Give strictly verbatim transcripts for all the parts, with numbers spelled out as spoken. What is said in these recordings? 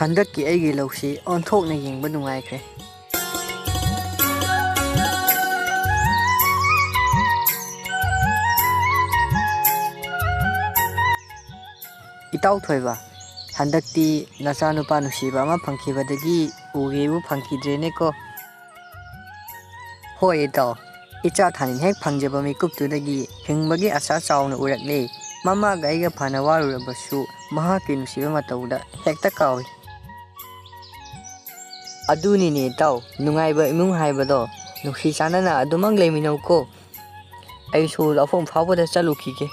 ꯍꯟꯗꯛꯀꯤ ꯑꯩꯒꯤ ꯂꯧꯁꯤ ꯑꯣꯟꯊꯣꯛꯅ ꯌꯦꯡꯕ ꯅꯨꯡꯉꯥꯏꯈ꯭ꯔꯦ꯫ ꯏꯇꯥꯎ ꯊꯣꯏꯕ, ꯍꯟꯗꯛꯇꯤ ꯅꯆꯥꯅꯨꯄꯥ ꯅꯨꯡꯁꯤꯕ ꯑꯃ ꯐꯪꯈꯤꯕꯗꯒꯤ ꯎꯒꯦꯕꯨ ꯐꯪꯈꯤꯗ꯭ꯔꯦꯅꯦꯀꯣ꯫ ꯍꯣꯏ ꯏꯇꯥꯎ, ꯏꯆꯥ ꯊꯥꯅꯤꯜ ꯍꯦꯛ ꯐꯪꯖꯕ ꯃꯤꯀꯨꯞꯇꯨꯗꯒꯤ ꯍꯤꯡꯕꯒꯤ ꯑꯁꯥ ꯆꯥꯎꯅ ꯎꯔꯛꯂꯦ꯫ ꯃꯃꯥꯒ ꯑꯩꯒ ꯐꯅ ꯋꯥꯔꯨꯔꯕꯁꯨ ꯃꯍꯥꯛꯀꯤ ꯅꯨꯡꯁꯤꯕ ꯃꯇꯧꯗ ꯍꯦꯛꯇ ꯀꯥꯎꯏ꯫ ꯑꯗꯨꯅꯤꯅꯦ ꯏꯇꯥꯎ, ꯅꯨꯡꯉꯥꯏꯕ ꯏꯃꯨꯡ ꯍꯥꯏꯕꯗꯣ꯫ ꯅꯨꯡꯁꯤ ꯆꯥꯟꯅꯅ ꯑꯗꯨꯃꯛ ꯂꯩꯃꯤꯟꯅꯧꯀꯣ꯫ ꯑꯩꯁꯨ ꯂꯧꯐꯝ ꯐꯥꯎꯕꯗ ꯆꯠꯂꯨꯈꯤꯒꯦ꯫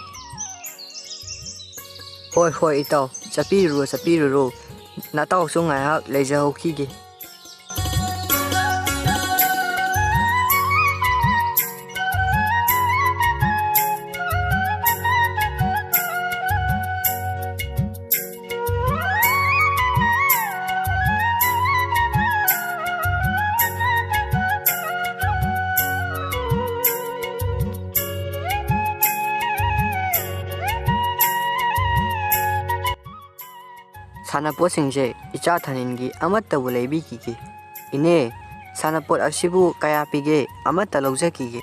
ꯍꯣꯏ, ꯍꯣꯏ ꯏꯇꯥꯎ, ꯆꯠꯄꯤꯔꯨꯔꯣ, ꯆꯠꯄꯤꯔꯨꯔꯣ꯫ ꯅꯇꯥꯎꯁꯨ ꯉꯥꯏꯍꯥꯛ ꯂꯩꯖꯍꯧꯈꯤꯒꯦ꯫ ꯁꯥꯟꯅꯄꯣꯠꯁꯤꯡꯁꯦ ꯏꯆꯥ ꯊꯥꯅꯤꯜꯒꯤ ꯑꯃꯠꯇꯕꯨ ꯂꯩꯕꯤꯈꯤꯒꯦ꯫ ꯏꯅꯦ, ꯁꯥꯟꯅꯄꯣꯠ ꯑꯁꯤꯕꯨ ꯀꯌꯥ ꯄꯤꯒꯦ? ꯑꯃꯠꯇ ꯂꯧꯖꯈꯤꯒꯦ꯫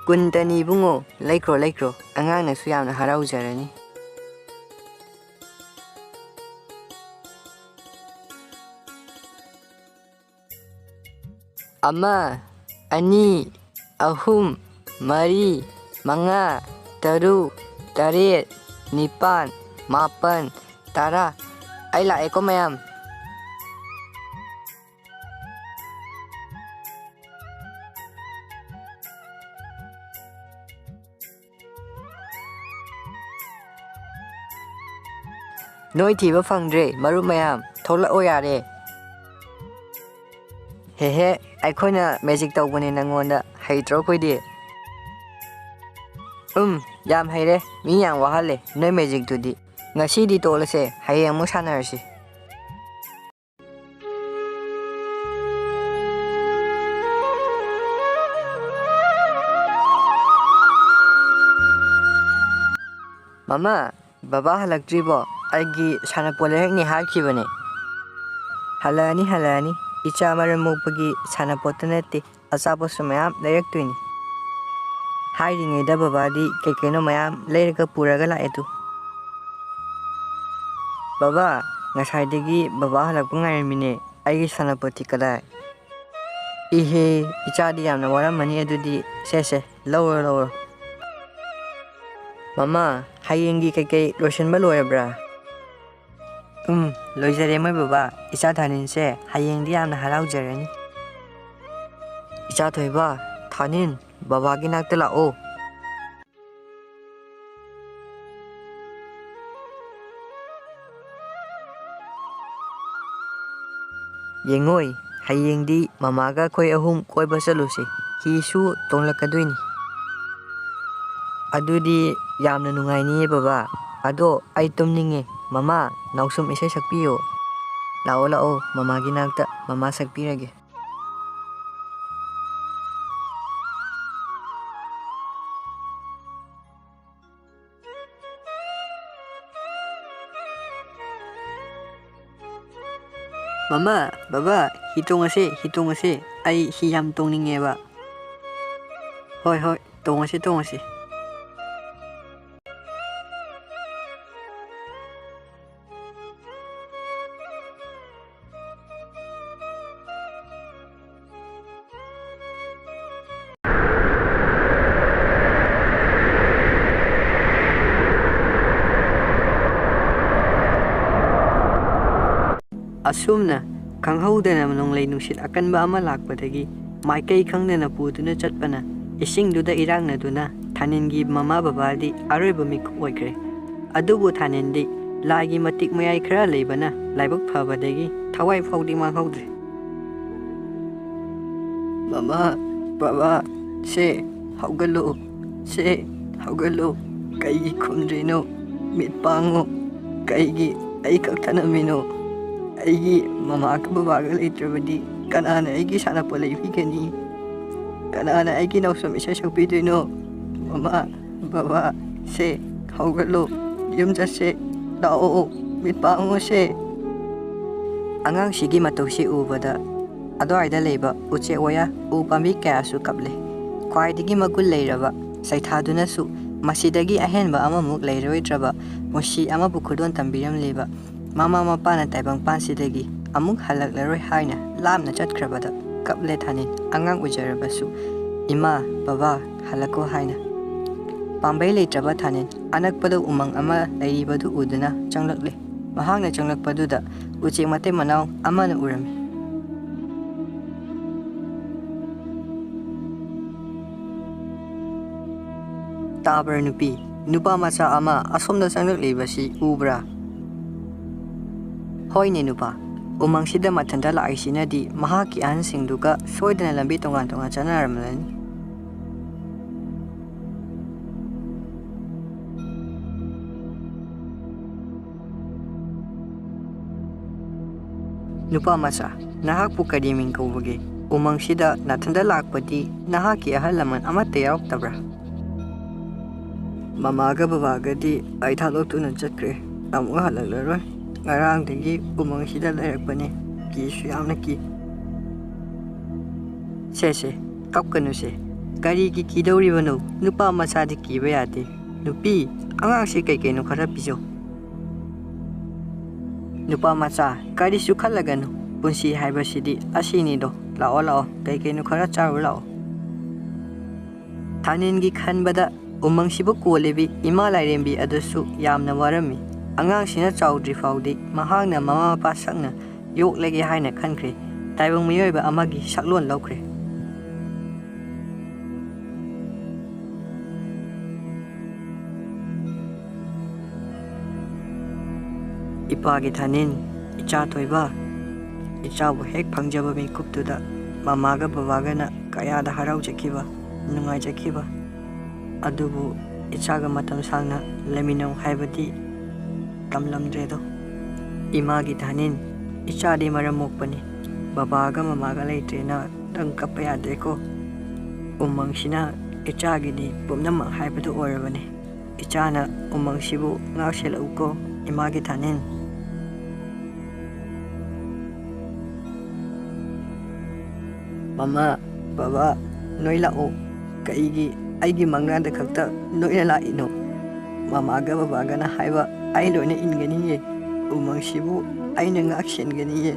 ꯀꯨꯟꯇꯅꯤ ꯏꯕꯨꯡꯉꯣ, ꯂꯩꯈ꯭ꯔꯣ, ꯂꯩꯈ꯭ꯔꯣ, ꯑꯉꯥꯡꯅꯁꯨ ꯌꯥꯝꯅ ꯍꯔꯥꯎꯖꯔꯅꯤ꯫ ꯑꯃ, ꯑꯅꯤ, ꯑꯍꯨꯝ, ꯃꯔꯤ, ꯃꯉꯥ, ꯇꯔꯨꯛ, ꯇꯔꯦꯠ, ꯅꯤꯄꯥꯟ, ꯃꯥꯄꯟ, ꯇꯔꯥ꯫ ꯑꯩ ꯂꯥꯛꯑꯦꯀꯣ ꯃꯌꯥꯝ꯫ ꯅꯣꯏ ꯊꯤꯕ ꯐꯪꯗ꯭ꯔꯦ, ꯃꯔꯨꯞ ꯃꯌꯥꯝ, ꯊꯣꯛꯂꯛꯑꯣ ꯌꯥꯔꯦ꯫ ꯍꯦꯍꯦ, ꯑꯩꯈꯣꯏꯅ magic ꯇꯧꯕꯅꯦ ꯅꯪꯉꯣꯟꯗ, ꯍꯩꯇ꯭ꯔꯣ ꯑꯩꯈꯣꯏꯗꯤ? ꯎꯝ, ꯌꯥꯝ ꯍꯩꯔꯦ, ꯃꯤ ꯌꯥꯝ ꯋꯥꯍꯜꯂꯦ ꯅꯣꯏ magicꯇꯨꯗꯤ꯫ ꯉꯁꯤꯗꯤ ꯇꯣꯛꯂꯁꯦ, ꯍꯌꯦꯡ ꯑꯃꯨꯛ ꯁꯥꯟꯅꯔꯁꯤ꯫ ꯃꯃꯥ, ꯕꯕꯥ ꯍꯜꯂꯛꯇ꯭ꯔꯤꯕꯣ? ꯑꯩꯒꯤ ꯁꯥꯟꯅꯄꯣꯠ ꯂꯩꯔꯛꯅꯤ ꯍꯥꯏꯈꯤꯕꯅꯦ꯫ ꯍꯜꯂꯛꯑꯅꯤ, ꯍꯜꯂꯛꯑꯅꯤ꯫ ꯏꯆꯥ ꯃꯔꯝ ꯃꯣꯛꯄꯒꯤ ꯁꯥꯟꯅꯄꯣꯠꯇ ꯅꯠꯇꯦ, ꯑꯆꯥꯄꯣꯠꯁꯨ ꯃꯌꯥꯝ ꯂꯩꯔꯛꯇꯣꯏꯅꯤ꯫ ꯍꯥꯏꯔꯤꯉꯩꯗ ꯕꯕꯥꯗꯤ ꯀꯩ ꯀꯩꯅꯣ ꯃꯌꯥꯝ ꯂꯩꯔꯒ ꯄꯨꯔꯒ ꯂꯥꯛꯑꯦ ꯇꯨ꯫ ꯕꯕꯥ, ꯉꯁꯥꯏꯗꯒꯤ ꯕꯕꯥ ꯍꯜꯂꯛꯄ ꯉꯥꯏꯔꯝꯃꯤꯅꯦ꯫ ꯑꯩꯒꯤ ꯁꯥꯟꯅꯄꯣꯠꯇꯤ ꯀꯗꯥꯏ? ꯏꯍꯦ, ꯏꯆꯥꯗꯤ ꯌꯥꯝꯅ ꯋꯥꯔꯝꯃꯅꯤ ꯑꯗꯨꯗꯤ꯫ ꯁꯦ, ꯁꯦ, ꯂꯧꯔꯣ, ꯂꯧꯔꯣ꯫ ꯃꯃꯥ, ꯍꯌꯦꯡꯒꯤ ꯀꯩꯀꯩ ꯂꯣꯏꯁꯤꯟꯕ ꯂꯣꯏꯔꯕ꯭ꯔꯥ? ꯎꯝ, ꯂꯣꯏꯖꯔꯦ ꯃꯣꯏ ꯕꯕꯥ꯫ ꯏꯆꯥ ꯊꯥꯅꯤꯟꯁꯦ ꯍꯌꯦꯡꯗꯤ ꯌꯥꯝꯅ ꯍꯔꯥꯎꯖꯔꯅꯤ꯫ ꯏꯆꯥ ꯊꯣꯏꯕ, ꯊꯥꯅꯤꯟ, ꯕꯕꯥꯒꯤ ꯅꯥꯛꯇ ꯂꯥꯛꯑꯣ꯫ ꯌꯦꯡꯉꯣꯏ, ꯍꯌꯦꯡꯗꯤ ꯃꯃꯥꯒ ꯑꯩꯈꯣꯏ ꯑꯍꯨꯝ ꯀꯣꯏꯕ ꯆꯠꯂꯨꯁꯤ꯫ ꯍꯤꯁꯨ ꯇꯣꯡꯂꯛꯀꯗꯣꯏꯅꯤ꯫ ꯑꯗꯨꯗꯤ ꯌꯥꯝꯅ ꯅꯨꯡꯉꯥꯏꯅꯤꯌꯦ ꯕꯕꯥ꯫ ꯑꯗꯣ ꯑꯩ ꯇꯨꯝꯅꯤꯡꯉꯦ꯫ ꯃꯃꯥ, ꯅꯥꯎꯁꯨꯝ ꯏꯁꯩ ꯁꯛꯄꯤꯌꯣ꯫ ꯂꯥꯛꯑꯣ, ꯂꯥꯛꯑꯣ, ꯃꯃꯥꯒꯤ ꯅꯥꯛꯇ ꯃꯃꯥ ꯁꯛꯄꯤꯔꯒꯦ꯫ ꯃꯃꯥ, ꯕꯕꯥ, ꯍꯤ ꯇꯣꯡꯉꯁꯦ, ꯍꯤ ꯇꯣꯡꯉꯁꯦ꯫ ꯑꯩ ꯍꯤ ꯌꯥꯝ ꯇꯣꯡꯅꯤꯡꯉꯦꯕ꯫ ꯍꯣꯏ, ꯍꯣꯏ, ꯇꯣꯡꯉꯁꯤ, ꯇꯣꯡꯉꯁꯤ꯫ ꯑꯁꯨꯝꯅ ꯈꯪꯍꯧꯗꯅ ꯅꯣꯡꯂꯩ ꯅꯨꯡꯁꯤꯠ ꯑꯀꯟꯕ ꯑꯃ ꯂꯥꯛꯄꯗꯒꯤ ꯃꯥꯏꯀꯩ ꯈꯪꯗꯅ ꯄꯨꯗꯨꯅ ꯆꯠꯄꯅ ꯏꯁꯤꯡꯗꯨꯗ ꯏꯔꯥꯛꯅꯗꯨꯅ ꯊꯥꯅꯤꯟꯒꯤ ꯃꯃꯥ ꯕꯕꯥꯗꯤ ꯑꯔꯣꯏꯕ ꯃꯤꯀꯨꯞ ꯑꯣꯏꯈ꯭ꯔꯦ꯫ ꯑꯗꯨꯕꯨ ꯊꯥꯅꯤꯟꯗꯤ ꯂꯥꯏꯒꯤ ꯃꯇꯤꯛ ꯃꯌꯥꯏ ꯈꯔ ꯂꯩꯕꯅ ꯂꯥꯏꯕꯛ ꯐꯕꯗꯒꯤ ꯊꯋꯥꯏ ꯐꯥꯎꯗꯤ ꯃꯥꯡꯍꯧꯗ꯭ꯔꯦ꯫ ꯃꯃꯥ, ꯕꯕꯥ, ꯁꯦ, ꯍꯧꯒꯠꯂꯨ, ꯁꯦ, ꯍꯧꯒꯠꯂꯨ꯫ ꯀꯩꯒꯤ ꯈꯨꯝꯗ꯭ꯔꯤꯅꯣ? ꯃꯤꯠ ꯄꯥꯡꯉꯨ꯫ ꯀꯩꯒꯤ ꯑꯩ ꯈꯛ ꯊꯅꯝꯃꯤꯅꯣ? ꯑꯩꯒꯤ ꯃꯃꯥꯒ ꯕꯕꯥꯒ ꯂꯩꯇ꯭ꯔꯕꯗꯤ ꯀꯅꯥꯅ ꯑꯩꯒꯤ ꯁꯥꯟꯅꯄꯣꯠ ꯂꯩꯕꯤꯒꯅꯤ? ꯀꯅꯥꯅ ꯑꯩꯒꯤ ꯅꯥꯎꯁꯨꯝ ꯏꯁꯩ ꯁꯛꯄꯤꯗꯣꯏꯅꯣ? ꯃꯃꯥ, ꯕꯕꯥ, ꯁꯦ, ꯍꯧꯒꯠꯂꯣ, ꯌꯨꯝ ꯆꯠꯁꯦ꯫ ꯂꯥꯛꯑꯣ, ꯃꯤꯠ ꯄꯥꯡꯉꯨꯁꯦ꯫ ꯑꯉꯥꯡꯁꯤꯒꯤ ꯃꯇꯧꯁꯤ ꯎꯕꯗ ꯑꯗꯨꯋꯥꯏꯗ ꯂꯩꯕ ꯎꯆꯦꯛ ꯋꯥꯌꯥ, ꯎ ꯄꯥꯝꯕꯤ ꯀꯌꯥꯁꯨ ꯀꯞꯂꯦ꯫ ꯈ꯭ꯋꯥꯏꯗꯒꯤ ꯃꯒꯨꯟ ꯂꯩꯔꯕ ꯆꯩꯊꯥꯗꯨꯅꯁꯨ ꯃꯁꯤꯗꯒꯤ ꯑꯍꯦꯟꯕ ꯑꯃꯃꯨꯛ ꯂꯩꯔꯣꯏꯗ꯭ꯔꯕ ꯄꯨꯟꯁꯤ ꯑꯃꯕꯨ ꯈꯨꯗꯣꯜ ꯇꯝꯕꯤꯔꯝꯂꯤꯕ ꯃꯃꯥ ꯃꯄꯥꯅ ꯇꯥꯏꯕꯪꯄꯥꯟꯁꯤꯗꯒꯤ ꯑꯃꯨꯛ ꯍꯜꯂꯛꯂꯔꯣꯏ ꯍꯥꯏꯅ ꯂꯥꯞꯅ ꯆꯠꯈ꯭ꯔꯕꯗ ꯀꯞꯂꯦ ꯊꯥꯅꯤꯟ꯫ ꯑꯉꯥꯡ ꯑꯣꯏꯖꯔꯕꯁꯨ "ꯏꯃꯥ, ꯕꯕꯥ, ꯍꯜꯂꯛꯀꯣ" ꯍꯥꯏꯅ꯫ ꯄꯥꯝꯕꯩ ꯂꯩꯇ꯭ꯔꯕ ꯊꯥꯅꯤꯟ ꯑꯅꯛꯄꯗ ꯎꯃꯪ ꯑꯃ ꯂꯩꯔꯤꯕꯗꯨ ꯎꯗꯨꯅ ꯆꯪꯂꯛꯂꯦ꯫ ꯃꯍꯥꯛꯅ ꯆꯪꯂꯛꯄꯗꯨꯗ ꯎꯆꯦꯛ ꯃꯇꯩ ꯃꯅꯥꯎ ꯑꯃꯅ ꯎꯔꯝꯃꯤ꯫ "ꯇꯥꯕ꯭ꯔꯥ ꯅꯨꯄꯤ? ꯅꯨꯄꯥ ꯃꯆꯥ ꯑꯃ ꯑꯁꯣꯝꯗ ꯆꯪꯂꯛꯂꯤꯕꯁꯤ ꯎꯕ꯭ꯔꯥ?" "ꯍꯣꯏꯅꯦ ꯅꯨꯄꯥ, ꯎꯃꯪꯁꯤꯗ ꯃꯊꯟꯇ ꯂꯥꯛꯏꯁꯤꯅꯗꯤ ꯃꯍꯥꯛꯀꯤ ꯑꯍꯟꯁꯤꯡꯗꯨꯒ ꯁꯣꯏꯗꯅ ꯂꯝꯕꯤ ꯇꯣꯉꯥꯟ ꯇꯣꯉꯥꯟ ꯆꯠꯅꯔꯝꯂꯅꯤ꯫" "ꯅꯨꯄꯥ ꯃꯆꯥ, ꯅꯍꯥꯛꯄꯨ ꯀꯔꯤ ꯃꯤꯡ ꯀꯧꯕꯒꯦ? ꯎꯃꯪꯁꯤꯗ ꯅꯥꯊꯟꯗ ꯂꯥꯛꯄꯗꯤ ꯅꯍꯥꯛꯀꯤ ꯑꯍꯜ ꯂꯃꯟ ꯑꯃꯠꯇ ꯌꯥꯎꯔꯛꯇꯕ꯭ꯔꯥ?" "ꯃꯃꯥꯒ ꯕꯕꯥꯒꯗꯤ ꯑꯩ ꯊꯥꯗꯣꯛꯇꯨꯅ ꯆꯠꯈ꯭ꯔꯦ꯫ ꯑꯃꯨꯛ ꯍꯜꯂꯛꯂꯔꯣꯏ꯫ ꯉꯔꯥꯡꯗꯒꯤ ꯎꯃꯪꯁꯤꯗ ꯂꯩꯔꯛꯄꯅꯤ꯫ ꯀꯤꯁꯨ ꯌꯥꯝꯅ ꯀꯤ꯫" "ꯁꯦ, ꯁꯦ, ꯀꯞꯀꯅꯨꯁꯦ꯫ ꯀꯔꯤꯒꯤ ꯀꯤꯗꯧꯔꯤꯕꯅꯣ? ꯅꯨꯄꯥ ꯃꯆꯥꯗꯤ ꯀꯤꯕ ꯌꯥꯗꯦ꯫ ꯅꯨꯄꯤ, ꯑꯉꯥꯡꯁꯦ ꯀꯩ ꯀꯩꯅꯣ ꯈꯔ ꯄꯤꯖꯧ꯫" "ꯅꯨꯄꯥ ꯃꯆꯥ, ꯀꯔꯤꯁꯨ ꯈꯜꯂꯒꯅꯨ꯫ ꯄꯨꯟꯁꯤ ꯍꯥꯏꯕꯁꯤꯗꯤ ꯑꯁꯤꯅꯤꯗꯣ꯫ ꯂꯥꯛꯑꯣ, ꯂꯥꯛꯑꯣ, ꯀꯩ ꯀꯩꯅꯣ ꯈꯔ ꯆꯥꯔꯨ ꯂꯥꯛꯑꯣ꯫" ꯊꯥꯅꯤꯟꯒꯤ ꯈꯟꯕꯗ ꯎꯃꯪꯁꯤꯕꯨ ꯀꯣꯜꯂꯤꯕꯤ ꯏꯃꯥ ꯂꯥꯏꯔꯦꯝꯕꯤ ꯑꯗꯨꯁꯨ ꯌꯥꯝꯅ ꯋꯥꯔꯝꯃꯤ꯫ ꯑꯉꯥꯡꯁꯤꯅ ꯆꯥꯎꯗ꯭ꯔꯤ ꯐꯥꯎꯗꯤ ꯃꯍꯥꯛꯅ ꯃꯃꯥ ꯃꯄꯥ ꯁꯛꯅ ꯌꯣꯛꯂꯒꯦ ꯍꯥꯏꯅ ꯈꯟꯈ꯭ꯔꯦ꯫ ꯇꯥꯏꯕꯪ ꯃꯤꯑꯣꯏꯕ ꯑꯃꯒꯤ ꯁꯛꯂꯣꯟ ꯂꯧꯈ꯭ꯔꯦ꯫ ꯏꯄꯥꯒꯤ ꯊꯥꯅꯤꯟ, ꯏꯆꯥ ꯊꯣꯏꯕ, ꯏꯆꯥꯕꯨ ꯍꯦꯛ ꯐꯪꯖꯕ ꯃꯤꯀꯨꯞꯇꯨꯗ ꯃꯃꯥꯒ ꯕꯕꯥꯒꯅ ꯀꯌꯥꯗ ꯍꯔꯥꯎꯖꯈꯤꯕ, ꯅꯨꯡꯉꯥꯏꯖꯈꯤꯕ꯫ ꯑꯗꯨꯕꯨ ꯏꯆꯥꯒ ꯃꯇꯝ ꯁꯥꯡꯅ ꯂꯩꯃꯤꯟꯅꯧ ꯍꯥꯏꯕꯗꯤ ꯇꯝꯂꯝꯗ꯭ꯔꯦꯗꯣ꯫ ꯏꯃꯥꯒꯤ ꯊꯥꯅꯤꯟ, ꯏꯆꯥꯗꯤ ꯃꯔꯝ ꯃꯣꯛꯄꯅꯤ꯫ ꯕꯕꯥꯒ ꯃꯃꯥꯒ ꯂꯩꯇ꯭ꯔꯦꯅ ꯅꯪ ꯀꯞꯄ ꯌꯥꯗꯦꯀꯣ꯫ ꯎꯃꯪꯁꯤꯅ ꯏꯆꯥꯒꯤꯗꯤ ꯄꯨꯝꯅꯃꯛ ꯍꯥꯏꯕꯗꯨ ꯑꯣꯏꯔꯕꯅꯤ꯫ ꯏꯆꯥꯅ ꯎꯃꯪꯁꯤꯕꯨ ꯉꯥꯛ ꯁꯦꯜꯂꯛꯎꯀꯣ꯫ ꯏꯃꯥꯒꯤ ꯊꯥꯅꯤꯟ꯫ ꯃꯃꯥ, ꯕꯕꯥ, ꯅꯣꯏ ꯂꯥꯛꯑꯣ꯫ ꯀꯩꯒꯤ ꯑꯩꯒꯤ ꯃꯪꯂꯥꯟꯗ ꯈꯛꯇ ꯅꯣꯏꯅ ꯂꯥꯛꯏꯅꯣ? ꯃꯃꯥꯒ ꯕꯕꯥꯒꯅ ꯍꯥꯏꯕ ꯑꯩ ꯂꯣꯏꯅ ꯏꯟꯒꯅꯤꯌꯦ꯫ ꯎꯃꯪꯁꯤꯕꯨ ꯑꯩꯅ ꯉꯥꯛ ꯁꯦꯟꯒꯅꯤꯌꯦ꯫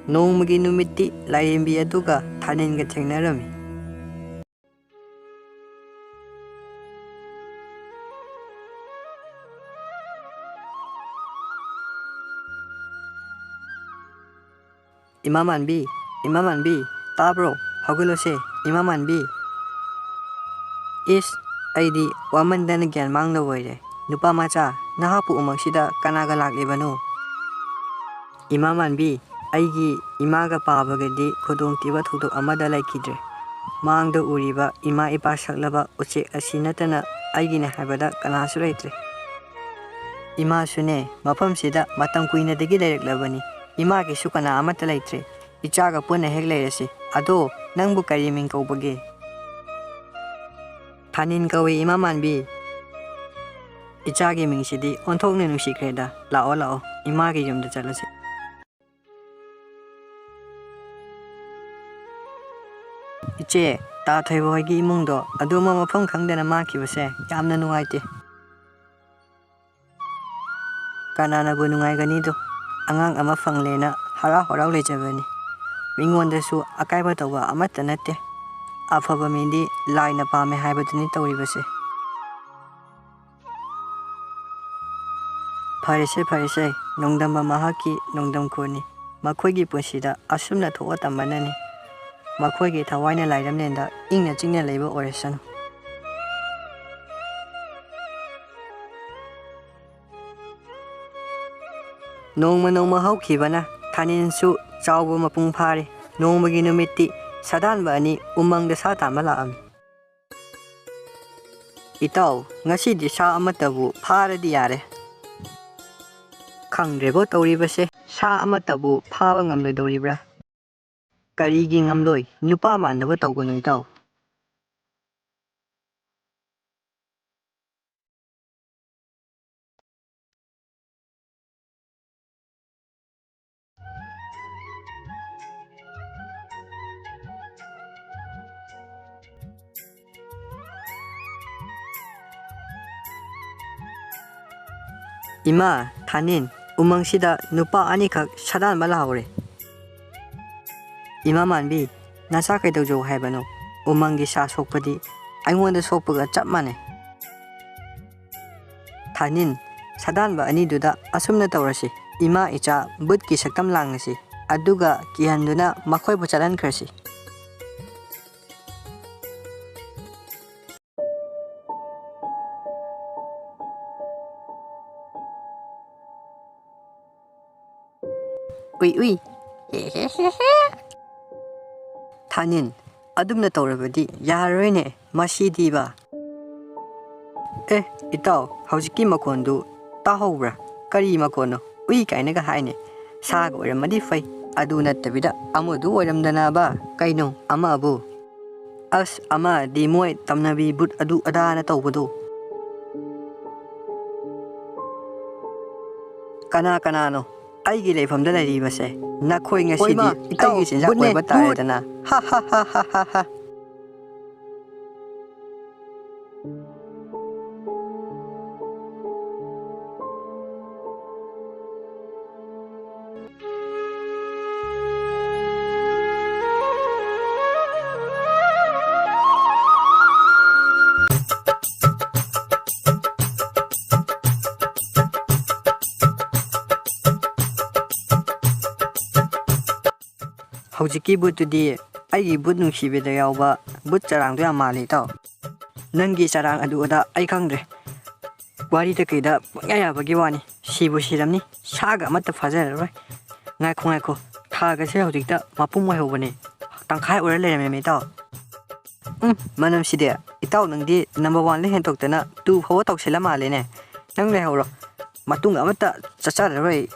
ꯅꯣꯡꯃꯒꯤ ꯅꯨꯃꯤꯠꯇꯤ ꯂꯥꯏꯔꯦꯝꯕꯤ ꯑꯗꯨꯒ ꯊꯥꯅꯤꯟꯒ ꯊꯦꯡꯅꯔꯝꯃꯤ꯫ ꯏꯃꯥ ꯃꯥꯟꯕꯤ, ꯏꯃꯥ ꯃꯥꯟꯕꯤ, ꯇꯥꯕ꯭ꯔꯣ? ꯍꯧꯒꯠꯂꯣꯁꯦ, ꯏꯃꯥ ꯃꯥꯟꯕꯤ꯫ ꯏꯁ, ꯑꯩꯗꯤ ꯋꯥꯃꯟꯗꯅ ꯒ꯭ꯌꯥꯟ ꯃꯥꯡꯂꯕ ꯑꯣꯏꯔꯦ꯫ ꯅꯨꯄꯥ ꯃꯆꯥ, ꯅꯍꯥꯛꯄꯨ ꯎꯃꯪꯁꯤꯗ ꯀꯅꯥꯒ ꯂꯥꯛꯂꯤꯕꯅꯣ? ꯏꯃꯥ ꯃꯥꯟꯕꯤ, ꯑꯩꯒꯤ ꯏꯃꯥꯒ ꯄꯥꯕꯒꯗꯤ ꯈꯨꯗꯣꯡꯊꯤꯕ ꯊꯧꯗꯣꯛ ꯑꯃꯗ ꯂꯩꯈꯤꯗ꯭ꯔꯦ꯫ ꯃꯥꯡꯗ ꯎꯔꯤꯕ ꯏꯃꯥ ꯏꯄꯥ ꯁꯛꯂꯕ ꯎꯆꯦꯛ ꯑꯁꯤ ꯅꯠꯇꯅ ꯑꯩꯒꯤꯅꯦ ꯍꯥꯏꯕꯗ ꯀꯅꯥꯁꯨ ꯂꯩꯇ꯭ꯔꯦ꯫ ꯏꯃꯥꯁꯨꯅꯦ, ꯃꯐꯝꯁꯤꯗ ꯃꯇꯝ ꯀꯨꯏꯅꯗꯒꯤ ꯂꯩꯔꯛꯂꯕꯅꯤ꯫ ꯏꯃꯥꯒꯤꯁꯨ ꯀꯅꯥ ꯑꯃꯠꯇ ꯂꯩꯇ꯭ꯔꯦ꯫ ꯏꯆꯥꯒ ꯄꯨꯟꯅ ꯍꯦꯛ ꯂꯩꯔꯁꯤ꯫ ꯑꯗꯣ, ꯅꯪꯕꯨ ꯀꯔꯤ ꯃꯤꯡ ꯀꯧꯕꯒꯦ? ꯊꯥꯅꯤꯟ ꯀꯧꯏ, ꯏꯃꯥ ꯃꯥꯟꯕꯤ꯫ ꯏꯆꯥꯒꯤ ꯃꯤꯡꯁꯤꯗꯤ ꯑꯣꯟꯊꯣꯛꯅ ꯅꯨꯡꯁꯤꯈ꯭ꯔꯦꯗ꯫ ꯂꯥꯛꯑꯣ, ꯂꯥꯛꯑꯣ, ꯏꯃꯥꯒꯤ ꯌꯨꯝꯗ ꯆꯠꯂꯁꯤ꯫ ꯏꯆꯦ, ꯇꯥ ꯊꯣꯏꯕ ꯍꯣꯏꯒꯤ ꯏꯃꯨꯡꯗꯣ ꯑꯗꯨꯃ ꯃꯐꯝ ꯈꯪꯗꯅ ꯃꯥꯡꯈꯤꯕꯁꯦ ꯌꯥꯝꯅ ꯅꯨꯡꯉꯥꯏꯇꯦ꯫ ꯀꯅꯥꯅꯕꯨ ꯅꯨꯡꯉꯥꯏꯒꯅꯤꯗꯣ? ꯑꯉꯥꯡ ꯑꯃ ꯐꯪꯂꯦꯅ ꯍꯔꯥꯎ ꯍꯔꯥꯎ ꯂꯩꯖꯕꯅꯤ꯫ ꯃꯤꯉꯣꯟꯗꯁꯨ ꯑꯀꯥꯏꯕ ꯇꯧꯕ ꯑꯃꯠꯇ ꯅꯠꯇꯦ꯫ ꯑꯐꯕ ꯃꯤꯗꯤ ꯂꯥꯏꯅ ꯄꯥꯝꯃꯦ ꯍꯥꯏꯕꯗꯨꯅꯤ ꯇꯧꯔꯤꯕꯁꯦ꯫ ꯐꯔꯦꯁꯦ, ꯐꯔꯦꯁꯦ, ꯅꯣꯡꯗꯝꯕ ꯃꯍꯥꯛꯀꯤ ꯅꯣꯡꯗꯝ ꯈꯨꯅꯤ꯫ ꯃꯈꯣꯏꯒꯤ ꯄꯨꯟꯁꯤꯗ ꯑꯁꯨꯝꯅ ꯊꯣꯛꯑ ꯇꯝꯕꯅꯅꯤ꯫ ꯃꯈꯣꯏꯒꯤ ꯊꯋꯥꯏꯅ ꯂꯥꯏꯔꯝꯂꯦꯟꯗ ꯏꯪꯅ ꯆꯤꯛꯅ ꯂꯩꯕ ꯑꯣꯏꯔꯁꯅꯨ꯫ ꯅꯣꯡꯃ ꯅꯣꯡꯃ ꯍꯧꯈꯤꯕꯅ ꯊꯥꯅꯤꯟꯁꯨ ꯆꯥꯎꯕ ꯃꯄꯨꯡ ꯐꯥꯔꯦ꯫ ꯅꯣꯡꯃꯒꯤ ꯅꯨꯃꯤꯠꯇꯤ ꯁꯥꯗꯥꯟꯕ ꯑꯅꯤ ꯎꯃꯪꯗ ꯁꯥ ꯇꯥꯟꯕ ꯂꯥꯛꯑꯝꯃꯤ꯫ "ꯏꯇꯥꯎ, ꯉꯁꯤꯗꯤ ꯁꯥ ꯑꯃꯠꯇꯕꯨ ꯐꯥꯔꯗꯤ ꯌꯥꯔꯦ꯫ ꯈꯪꯗ꯭ꯔꯦꯕꯣ ꯇꯧꯔꯤꯕꯁꯦ, ꯁꯥ ꯑꯃꯠꯇꯕꯨ ꯐꯥꯕ ꯉꯝꯂꯣꯏꯗꯧꯔꯤꯕ꯭ꯔꯥ?" "ꯀꯔꯤꯒꯤ ꯉꯝꯂꯣꯏ? ꯅꯨꯄꯥ ꯃꯥꯟꯅꯕ ꯇꯧꯒꯅꯨ ꯏꯇꯥꯎ꯫ "ꯏꯃꯥ, ꯊꯥꯅꯤꯟ, ꯎꯃꯪꯁꯤꯗ ꯅꯨꯄꯥ ꯑꯅꯤꯈꯛ ꯁꯥꯗꯥꯟꯕ ꯂꯥꯛꯍꯧꯔꯦ꯫" "ꯏꯃꯥ ꯃꯥꯟꯕꯤ, ꯅꯆꯥ ꯀꯩꯗꯧꯖꯧ ꯍꯥꯏꯕꯅꯣ? ꯎꯃꯪꯒꯤ ꯁꯥ ꯁꯣꯛꯄꯗꯤ ꯑꯩꯉꯣꯟꯗ ꯁꯣꯛꯄꯒ ꯆꯞ ꯃꯥꯟꯅꯩ꯫" "ꯊꯥꯅꯤꯟ, ꯁꯥꯗꯥꯟꯕ ꯑꯅꯤꯗꯨꯗ ꯑꯁꯨꯝꯅ ꯇꯧꯔꯁꯤ, ꯏꯃꯥ ꯏꯆꯥ ꯕꯨꯠꯀꯤ ꯁꯛꯇꯝ ꯂꯥꯡꯉꯁꯤ, ꯑꯗꯨꯒ ꯀꯤꯍꯟꯗꯨꯅ ꯃꯈꯣꯏꯕꯨ ꯆꯠꯍꯟꯈ꯭ꯔꯁꯤ꯫" ꯎꯏ ꯎꯏ꯫ ꯊꯥꯅꯤꯟ, ꯑꯗꯨꯝꯅ ꯇꯧꯔꯕꯗꯤ ꯌꯥꯔꯔꯣꯏꯅꯦ ꯃꯁꯤꯗꯤꯕ꯫ ꯑꯦ, ꯏꯇꯥꯎ, ꯍꯧꯖꯤꯛꯀꯤ ꯃꯈꯣꯟꯗꯨ ꯇꯥꯍꯧꯕ꯭ꯔꯥ? ꯀꯔꯤ ꯃꯈꯣꯟꯅꯣ? ꯎꯏ ꯀꯥꯏꯅꯒ ꯍꯥꯏꯅꯦ꯫ ꯁꯥꯒ ꯑꯣꯏꯔꯝꯃꯗꯤ ꯐꯩ, ꯑꯗꯨ ꯅꯠꯇꯕꯤꯗ ꯑꯃꯗꯨ ꯑꯣꯏꯔꯝꯗꯅꯕ꯫ ꯀꯩꯅꯣ ꯑꯃꯕꯨ? ꯑꯁ, ꯑꯃꯗꯤ ꯃꯣꯏ ꯇꯝꯅꯕꯤ ꯕꯨꯠ ꯑꯗꯨ ꯑꯗꯥꯅ ꯇꯧꯕꯗꯨ꯫ ꯀꯅꯥ ꯀꯅꯥꯅꯣ ꯑꯩꯒꯤ ꯂꯩꯐꯝꯗ ꯂꯩꯔꯤꯕꯁꯦ? ꯅꯈꯣꯏ ꯉꯁꯤꯗꯤ ꯍꯣꯏꯃ, ꯏꯇꯥꯎ, ꯑꯩꯒꯤ ꯆꯤꯟꯖꯥꯛ ꯕꯨꯠꯅꯦ, ꯑꯣꯏꯕ ꯕꯨꯠ꯫ ꯇꯥꯔꯦꯗꯅ꯫ ꯍꯥ, ꯍꯥ, ꯍꯥ, ꯍꯥ, ꯍꯥ, ꯍꯥ꯫ ꯍꯧꯖꯤꯛꯀꯤ ꯕꯨꯠꯇꯨꯗꯤ ꯑꯩꯒꯤ ꯕꯨꯠ ꯅꯨꯡꯁꯤꯕꯤꯗ ꯌꯥꯎꯕ ꯕꯨꯠ ꯆꯔꯥꯡꯗꯣ ꯌꯥꯝ ꯃꯥꯜꯂꯤ, ꯏꯇꯥꯎ꯫ ꯅꯪꯒꯤ ꯆꯔꯥꯡ ꯑꯗꯨ ꯑꯗꯥ ꯑꯩ ꯈꯪꯗ꯭ꯔꯦ꯫ ꯋꯥꯔꯤꯗ ꯀꯩꯗ ꯄꯪꯌꯥ ꯌꯥꯕꯒꯤ ꯋꯥꯅꯤ꯫ ꯁꯤꯕꯨ ꯁꯤꯔꯝꯅꯤ꯫ ꯁꯥꯒ ꯑꯃꯠꯇ ꯐꯥꯖꯔꯔꯣꯏ꯫ ꯉꯥꯏꯈꯣ, ꯉꯥꯏꯈꯣ꯫ ꯊꯥꯒꯁꯦ ꯍꯧꯖꯤꯛꯇ ꯃꯄꯨꯝ ꯑꯣꯏꯍꯧꯕꯅꯦ꯫ ꯇꯪꯈꯥꯏ ꯑꯣꯏꯔ ꯂꯩꯔꯝꯃꯦꯃꯤ, ꯏꯇꯥꯎ꯫ ꯎꯝ, ꯃꯅꯝꯁꯤꯗꯤ꯫ ꯏꯇꯥꯎ, ꯅꯪꯗꯤ number one ꯗ ꯍꯦꯟꯇꯣꯛꯇꯅ two ꯐꯥꯎꯕ ꯇꯧꯁꯤꯜꯂ ꯃꯥꯜꯂꯦꯅꯦ꯫ ꯅꯪ ꯂꯩꯍꯧꯔꯣ꯫ ꯃꯇꯨꯡ ꯑꯃꯠꯇ ꯆꯠꯆꯔꯔꯣꯏ꯫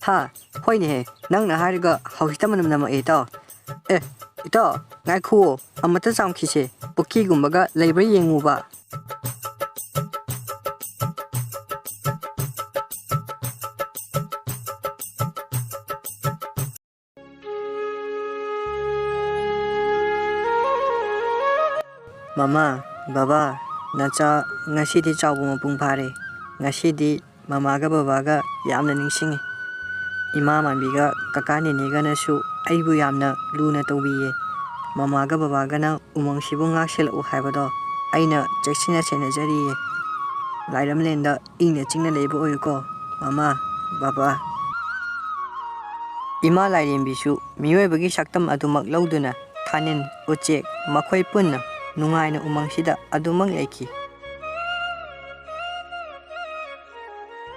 ꯍꯥ? ꯍꯣꯏꯅꯦꯍꯦ, ꯅꯪꯅ ꯍꯥꯏꯔꯒ ꯍꯧꯖꯤꯛꯇ ꯃꯅꯝ ꯅꯝꯃꯛꯑꯦ, ꯏꯇꯥꯎ꯫ ꯑꯦ, ꯏꯇꯥꯎ, ꯉꯥꯏꯈꯨꯑꯣ, ꯑꯃꯇ ꯆꯥꯝꯈꯤꯁꯦ, ꯄꯨꯈ꯭ꯔꯤꯒꯨꯝꯕꯒ ꯂꯩꯕ꯭ꯔꯥ ꯌꯦꯡꯉꯨꯕ꯫ ꯃꯃꯥ, ꯕꯕꯥ, ꯅꯆꯥ ꯉꯁꯤꯗꯤ ꯆꯥꯎꯕ ꯃꯄꯨꯡ ꯐꯥꯔꯦ꯫ ꯉꯁꯤꯗꯤ ꯃꯃꯥꯒ ꯕꯕꯥꯒ ꯌꯥꯝꯅ ꯅꯤꯡꯁꯤꯡꯉꯤ꯫ ꯏꯃꯥ ꯃꯥꯟꯕꯤꯒ ꯀꯀꯥ ꯅꯦꯅꯦꯒꯅꯁꯨ ꯑꯩꯕꯨ ꯌꯥꯝꯅ ꯂꯨꯅ ꯇꯧꯕꯤꯌꯦ꯫ ꯃꯃꯥꯒ ꯕꯕꯥꯒꯅ ꯎꯃꯪꯁꯤꯕꯨ ꯉꯥꯛ ꯁꯦꯜꯂꯛꯎ ꯍꯥꯏꯕꯗꯣ ꯑꯩꯅ ꯆꯦꯛꯁꯤꯟꯅ ꯁꯦꯟꯅꯖꯔꯤꯌꯦ꯫ ꯂꯥꯏꯔꯝꯂꯦꯟꯗ ꯏꯪꯅ ꯆꯤꯛꯅ ꯂꯩꯕ ꯑꯣꯏꯌꯨꯀꯣ, ꯃꯃꯥ, ꯕꯕꯥ꯫ ꯏꯃꯥ ꯂꯥꯏꯔꯦꯝꯕꯤꯁꯨ ꯃꯤꯑꯣꯏꯕꯒꯤ ꯁꯛꯇꯝ ꯑꯗꯨꯃꯛ ꯂꯧꯗꯨꯅ ꯊꯥꯅꯤꯜ, ꯎꯆꯦꯛ ꯃꯈꯣꯏ ꯄꯨꯟꯅ ꯅꯨꯡꯉꯥꯏꯅ ꯎꯃꯪꯁꯤꯗ ꯑꯗꯨꯃꯛ ꯂꯩꯈꯤ꯫